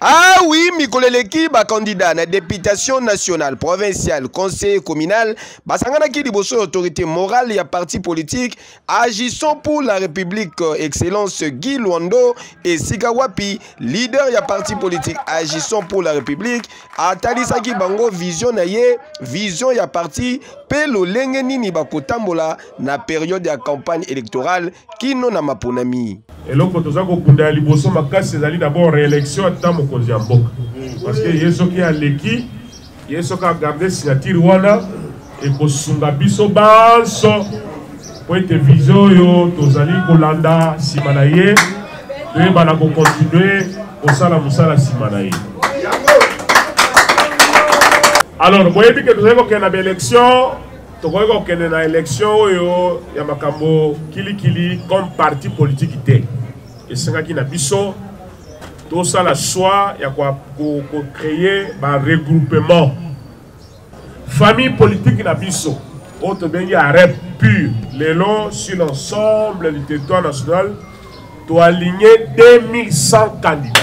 Ah oui, mikolo eleki ba candidat na députation nationale, provinciale, conseiller communal basanganaki liboso ya autorité morale ya parti politique Agissons pour la République Excellence Guy Luando esika wapi leader ya parti politique Agissons pour la République atalisaki bango vision na ye, vision ya parti pe lolenge nini bakotambola na periode ya campagne électorale kino na maponami. Eloko toza kobunda ya liboso makasi ezali d'abord réélection ata mokonzi ya mboka, parce que ye soki aleki, ye soki agarde signature wana ekosunga biso banso mpo ete vision oyo tozali kolanda nsima na ye toyebana kokontinue kosala mosala nsima na ye. Alors boyebi ke tozali kokende na baélection, tokoki kokende na élection oyo ya makambo kilikili comme parti politique te. Esengaki na biso tosala choix ya kocréer ba regroupement famille politique na biso oyo tobengi AREP pur. Lelo sur l'ensemble du territoire national toaligne 2100 candidats.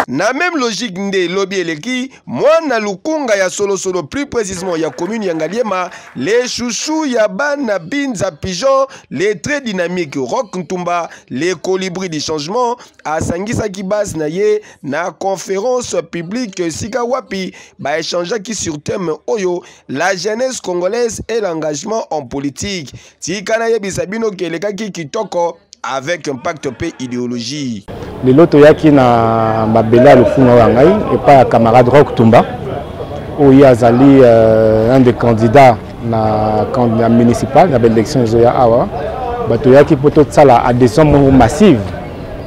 Na même logique nde lobi eleki mwana Lukunga ya solosolo, plus précisément ya commune ya Ngaliema, les chouchous ya bana Binza Pigeon, les très dynamiques Rock Ntumba, les colibris du changement, asangisaki base na ye na conférence publique sika wapi ba échangeaki sur thème oyo la jeunesse congolaise et l'engagement en politique. Tika na yebisa bino ke elekaki kitoko avec impact pe idéologie. Lelo toyaki na mabele ya lofunga oyo ya ngai epai ya camarade Rock Tumba oyo azali un des candidats na candidat municipal na baélection ezoya awa. Bato toyaki mpo tosala adhésion moko massive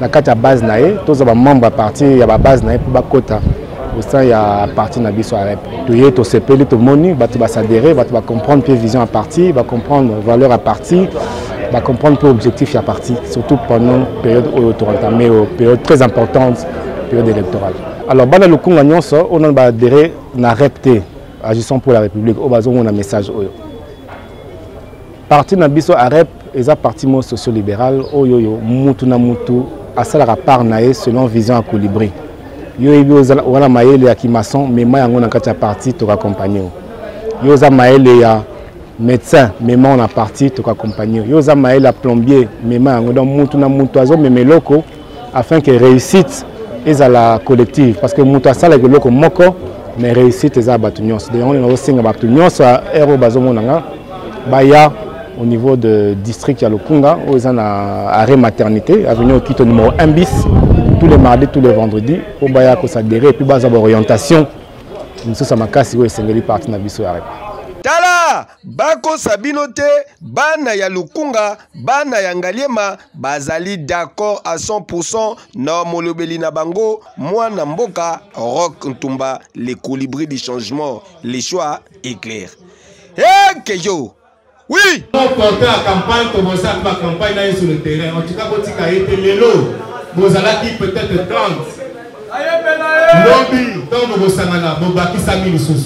na kati ya base na ye, tozwa bamembre ya parti ya babase na ye mpo bakota au sein ya parti na biso AREP. Toye tosepeli, tomoni bato basadere, bato bacomprendre mpe vision ya parti, bacomprendre valeur ya parti, bacomprendre mpe objectif ya parti, surtout pendant période oyo toentame, période très importante, période électorale. Alors bana Lukunga nyonso oyo nano baadere na AREP te, Agissons pour la République, oyo bazomona message oyo. Parti na biso AREP eza parti moko socio-libéral oyo oyo mutu na mutu asalaka part na ye selon vision ya Colibri. Yo yebi oza mayele ya kimaçon, mema yango na kati ya parti tokakompagne yo. Yo oza mayele ya médecin, mema na parti tokakompagne yo. Yo oza mayele ya plombier, mema yango. Donc mutu na mutu azomema eloko afin que réussite ezala collective, parce que mutu asalaka eloko moko mais réussite eza bato nyonso. Donc yango nazosenga bato nyonso ya heure oyo bazomona nga baya au niveau de district ya Lukunga oyo eza na arrêt maternité avenue Okito numéro 1 bis, tous les mardis, tous les vendredis, po baya kosadere et puis baza ba orientation mosusu ya makasi oyo esengeli parti na biso ya AREP. Tala bakosa bino te, bana ya Lukunga, bana ya Ngaliema bazali d'accord à 100% na molobeli na bango mwana mboka Rock Ntumba, le colibri du changement. Le choix est clair. Hey, Kejo. Oui. Porteur ya campagne, tobosaka ba campagne na ye sur le terrain. En tout cas, botika ye te lelo. Bozalaki peut-être 30. Lobi, ntango bokosangana, bobakisami lisusu.